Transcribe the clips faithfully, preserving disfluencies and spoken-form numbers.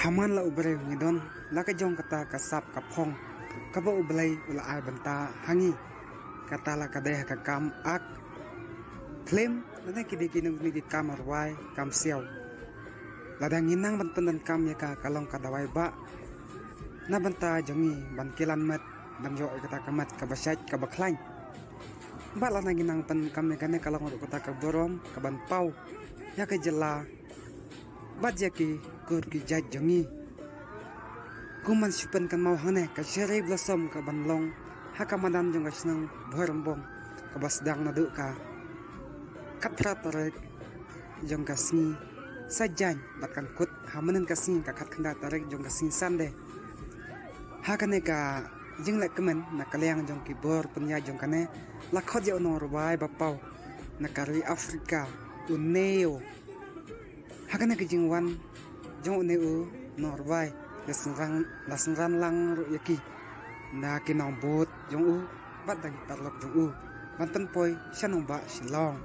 Haman la u briew ngi don la ka jong kata ka sap ka phong kaba U Blei u la ai bynta ha ngi. Kata la ka dei ha ka kam ak khlem lane ki dei ki nong ki kam rwai kam siaw. Lada ngi nang ban pyndonkam ïa ka ka long ka dawai ba na bynta jong ngi ban kilan met ban ïoh ïa kata ka met kaba shait kaba khlaiñ. Ba lada ngi nang pyndonkam ïa kane ka long ruh kata ka burom kaban paw ïa ka jylla bad ïa ki kur ki jait jong ngi. Kum ban shu pynkynmaw hangne ka cherry blossom kaban long ha ka madan jong ka shnong Bhoirymbong kaba sdang naduh ka khatphra tarik jong ka sngi Saitjaiñ bad kan kut ha mynnin ka sngi ka khatkhyndai tarik jong ka sngi Sunday. Ha kane ka jingleh kmen na ka liang jong ki bor pynïaid jong kane la khot ïa u nongrwai ba paw na ka ri Afrika u Neo. Ha kane ka jingwan jong une u nongrwai la synran la synran lang ruh ïa ki na ki nongbud jong u bad da ki paralok jong u ban pynpoi sha nongbah Shillong.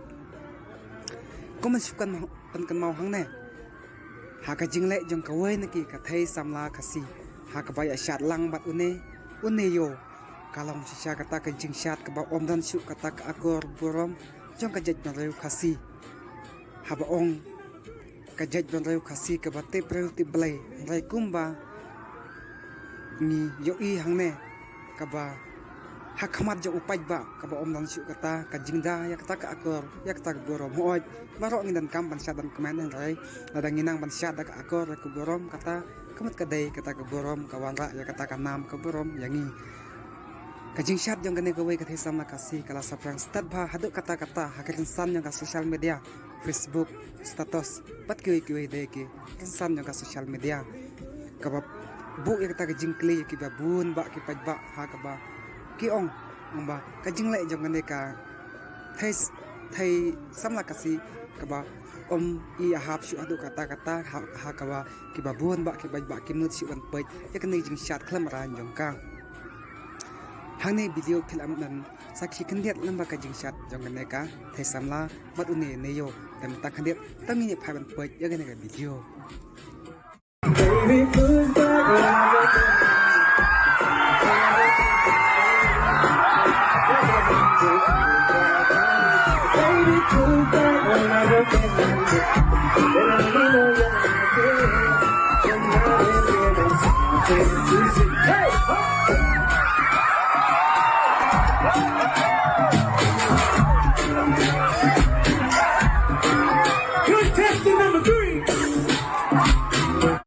Kum ban shu pynkynmaw hangne ha ka jingleh jong kawei na ki ka thei samla Khasi ha kaba ïa shad lang bad une une ïoh ka long shisha kata ka jingshad kaba ym don shuh kata ka akor burom jong ka jaitbynriew Khasi. Haba ong ka jaitbynriew Khasi kaba tip briew tip Blei hynrei kumba ngi ïohi hangne kaba ha khmat jong u paidbah kaba ym don shuh kata ka jingda ïa kata ka akor ïa kata ka burom. Hooid baroh ngi donkam ban shad ban kmen hynrei lada ngi nang ban shad da ka akor ïa ka burom kata ka mut ka dei kata ka burom ka wanrah ïa kata ka nam ka burom ïa ngi. Ka jingshad jong kane kawei ka thei samla Khasi ka la saphriang stad bha haduh katta katta ha ki rynsan jong ka social media, Facebook, status bad kiwei kiwei de ki rynsan jong ka social media. Kaba buh ïa kata ka jingkylli ïa kiba bun bah ki paidbah ha kaba ki ong ong ba ka jingleh jong kane ka thei thei samla Khasi kaba ym i ïahap shuh haduh katta katta ha, ha kaba kiba bun bah ki paidbah kim nud shuh ban peit ïa kane ka jingshad khlem raiñ jong ka. Hangne video phi lah ban sakhi khyndiat lem bad ka jingshad jong kane ka thei samla bad une Neo. Te mynta khyndiat to ngin ïa phai ban peit ïa kane ka video.